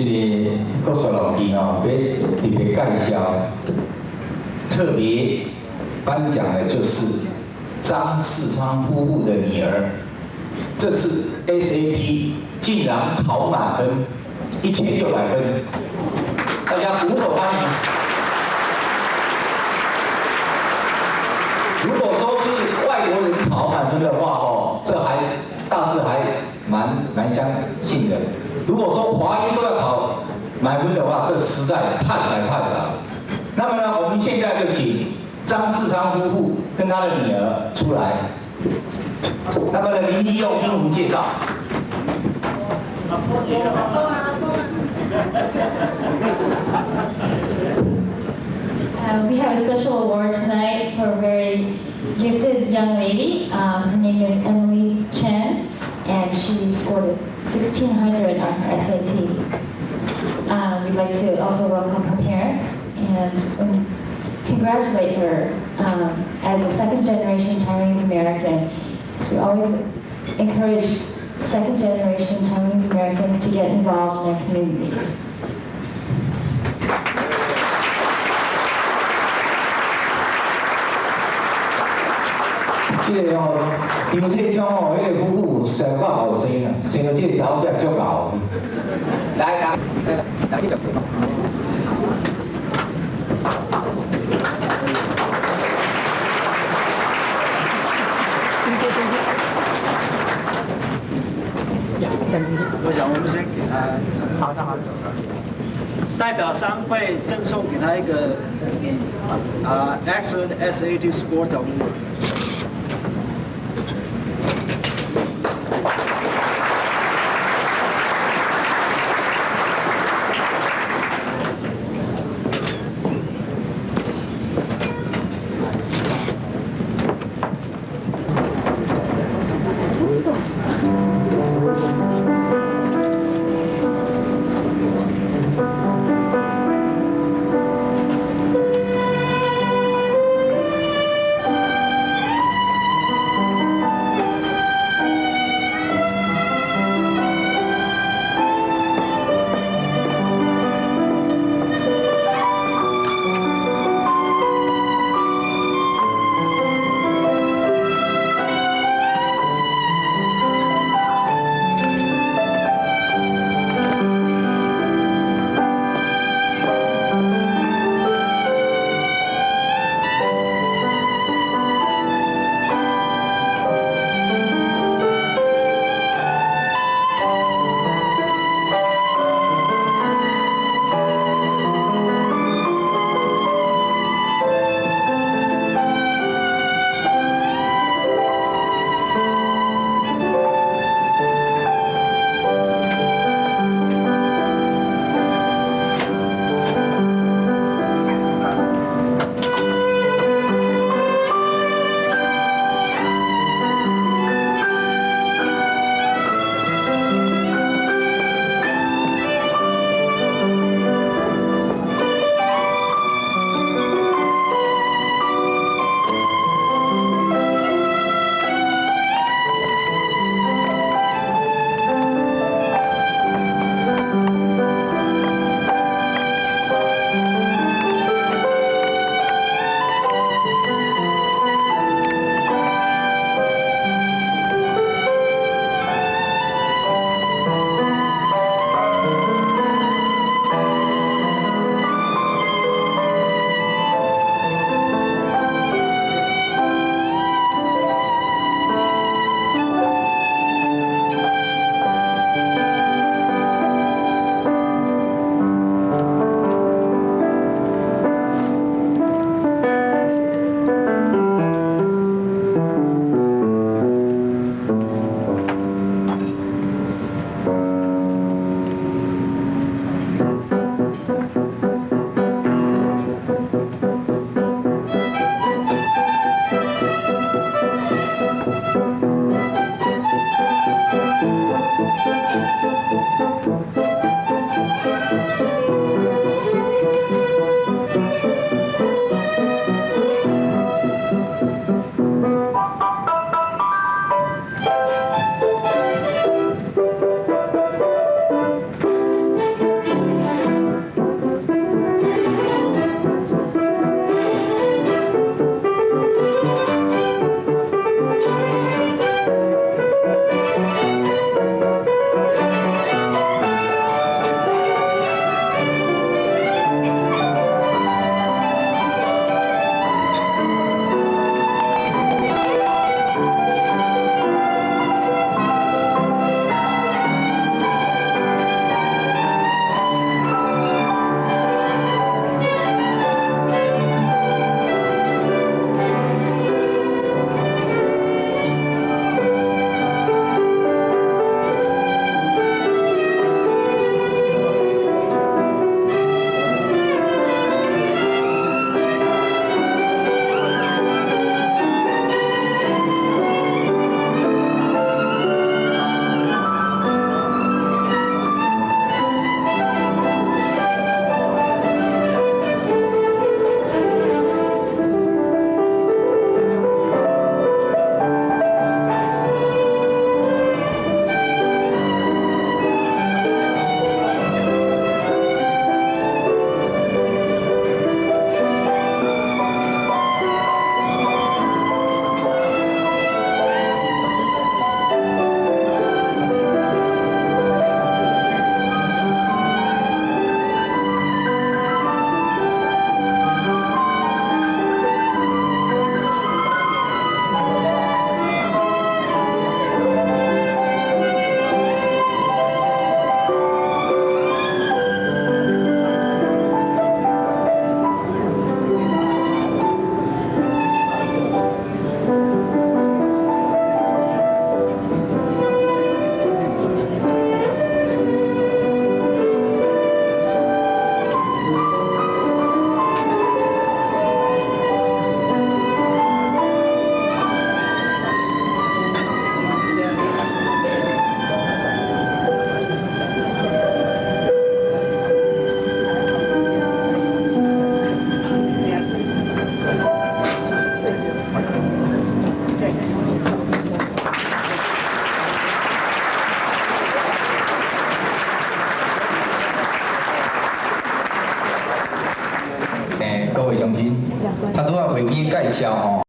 一个閣煞落去吼，欲特別介紹，特別頒獎的就是張世昌夫婦的女兒，這次 SAT 竟然考滿分，1600分，大家鼓手歡迎。如果說是外國人考滿分的話，哦，這還大致還蠻相信的。如果說華裔說要考滿分的話，這實在太少太少了。那麼呢，我們現在就請張世昌夫婦跟他的女兒出來。那麼呢，林立用英文介紹。 We have a special award tonight for a very gifted young lady. Her name is Emily Chen, and she scored 1600 on her SATs. We'd like to also welcome her parents and congratulate her as a second generation Taiwanese American. So we always encourage second generation Taiwanese Americans to get involved in their community. 這個哦，張世昌哦，彼個夫婦實在有夠後生啊，生著這個查某囝足𠢕。來來來，來，我想我們先給他，好的好的。代表商會贈送給他一個啊 Excellent SAT Scores Award。